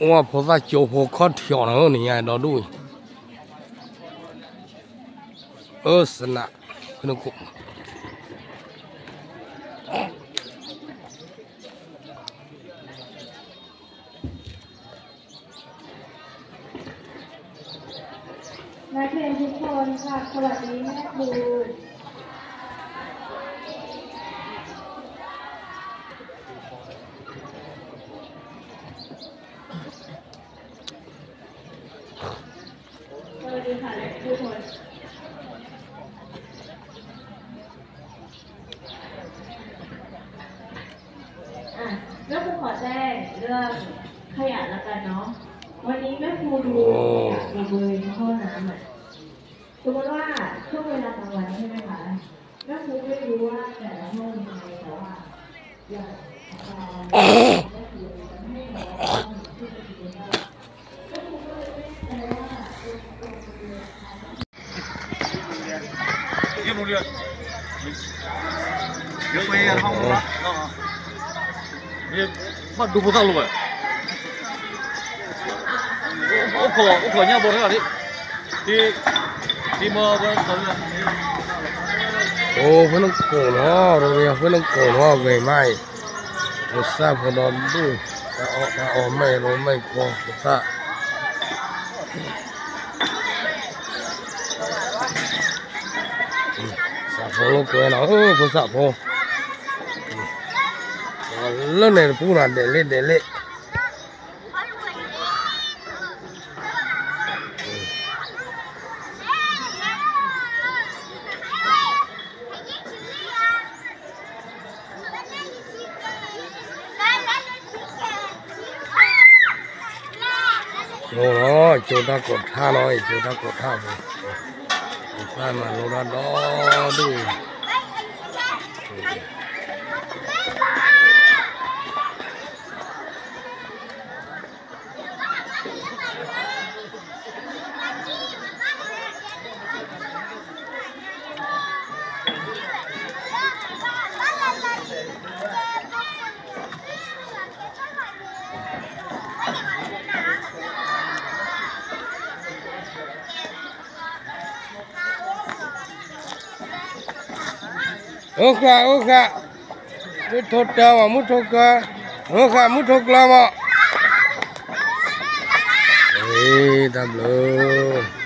အိၣ်ဖိသၣ်ကၠိဖိခီၣ်ထံးအီၤန့ၣ် နံၤညါဒီဒူၣ်အံၤ, အၢ စနး, ဖဲနကိး นักเรียนทุกคนค่ะ สวัสดีแม่ครู สวัสดีค่ะทุกคน อ่ะ แม่ครูขอแจ้งเรื่องขยะละกันเนาะ วันนี้แม่ครูดูขยะในบริเวณห้องน้ำอะ สมมติว่าช่วงเวลากลางวันใช่ไหมคะ แม่ครูไม่รู้ว่าแต่ละห้องยังไง แต่ว่าอย่าง ဘၣ်ဒိဖိသၣ်လိာ်ဝဲ, အိၣ်ခိးညၣ်ဘီထဲလီၤ, အိၣ်ဖဲနကိးနီၤ, ရိယၤဖဲနကိးနီၤ ဂ့ၤမးအံၤ, ဖိသၣ်ဖိဒီဒူၣ်, တၢ်အီၣ်တၢ်အီမ့ၢ် ရိမ့ၢ်ဖိ ဖိသၣ် စးဖိလိာ်ကွဲနီၤ, ဖိသၣ်ဖိ, လၢန့ၣ်တပူၤနီၤ ဒဲးလ့ၣ်ဒဲးလ့ၣ် လီၤ, ကၠိတၢ်ကိးထါလီၤ, ကၠိတၢ်ကိးထါဖိ, သၣ်မၤလိတၢ်ဒီဒူၣ် အိၣ်ဃာ် အိၣ်ဃာ်, မုၢ်ထိးတၢ်မး မုၢ်ထိးကျၢၤ, အိၣ်ဃာ် မုၢ်ထိးကျၢၤမး, တၢ်ဘျုး